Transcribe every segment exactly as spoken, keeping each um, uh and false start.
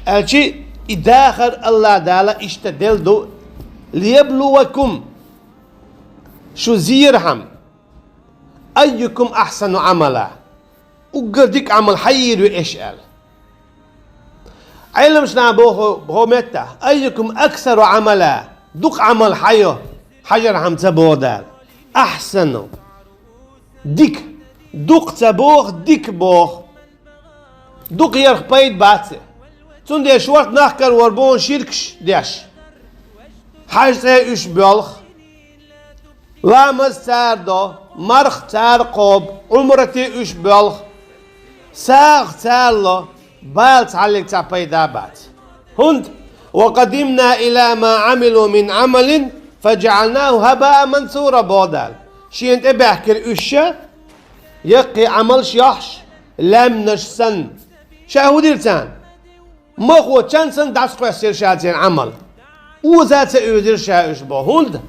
Аьлча, и дахар АллахӀ Дала иштта делла ду: «ليبلوكم», шу зерхьама, «أيكم أحسن عملا», уггар дика Ӏамал хьан йийр ю аша аьлла. Ӏеламнаха боху боху метта: «أيكم أكثر عملا», дукха Ӏамал хьан йо, хьажархьама ца боху Дала. «أحسن», дика, дукха ца боху, дика боху. Дукха ярх пайда бац. Цундела шорта нах карор бу ширкаш деш. Хьаьж цӀе уьш боьлху. Ламаз цара до, марха цара кхобу, Ӏумрате уьш боьлху. СагӀа цара ло, бала цхьаллиг цхьа пайда бац. ХӀунда: «وقدمنا إلى ما عملوا من عمل فجعلناه هباء منثورا», боху Дала. Шена тӀебаьхкира уьш ша, яккхий Ӏамалш йохьуш, лаьмнаш санна. Ша хӀун дира царна? Мохо чан санна дӀасакхоьссира ша церан Ӏамал. Оза ца оьзира ша уьш бо. ХӀунда?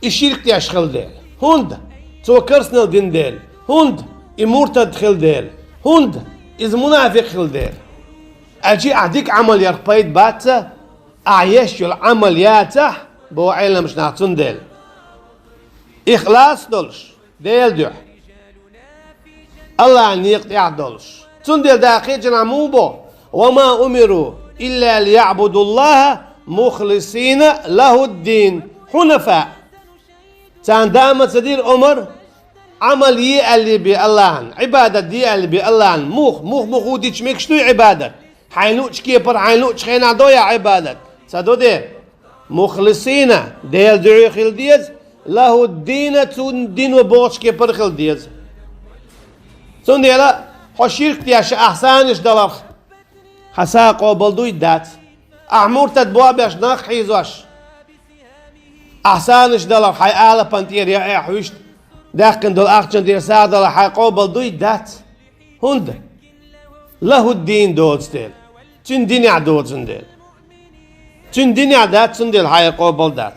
И ширк деш хилла дела. ХӀунда? Цо керстанал дина дела. ХӀунда? И муртад хилла дела. ХӀунда? Иза мунафикъ хилла дела. Аьлча, ахь дика Ӏамал ярх пайда бац, ахь еш йолу Ӏамал яцахь, боху Ӏеламнаха цундела. Ихлас долуш, Делан дуьхьа. АллахӀан некъа тӀехь долуш. Цундела Дала кхечанхьа муха бо: «وما أمروا إلا ليعبدوا الله مخلصين له الدين حنفاء». Царна да ма ца дира омар, Ӏамал е аьллий бен АллахӀан, Ӏибадат де аьллий бен АллахӀан. Муха, муха, муха ву дича мегаш дуй Ӏибадат? Хьайн луъучу кепара, хьайн луъучу хенахь до ахь Ӏибадат? Ца до дера. «Мухлисина», Делан дуьхьа хила деза, «лахӀу ддина», цуьнан дино бохучу кепара хила деза. Цундела хьо ширк деш ахь санаш даларх, хьан са къобал дуй, дац? Ахь муртад бохьа беш нах хьийзош, ахь санаш даларх, хьайн алапан тӀера я эхь вуьшта даьккхина долу ахчан тӀера са даларх, хьайн къобал дуй, дац? ХӀунда? «ЛахӀу ддин» доцу дела. Цуьнан динехь доцун дела. Цуьнан динехь дац, цундела хьайн къобал дац.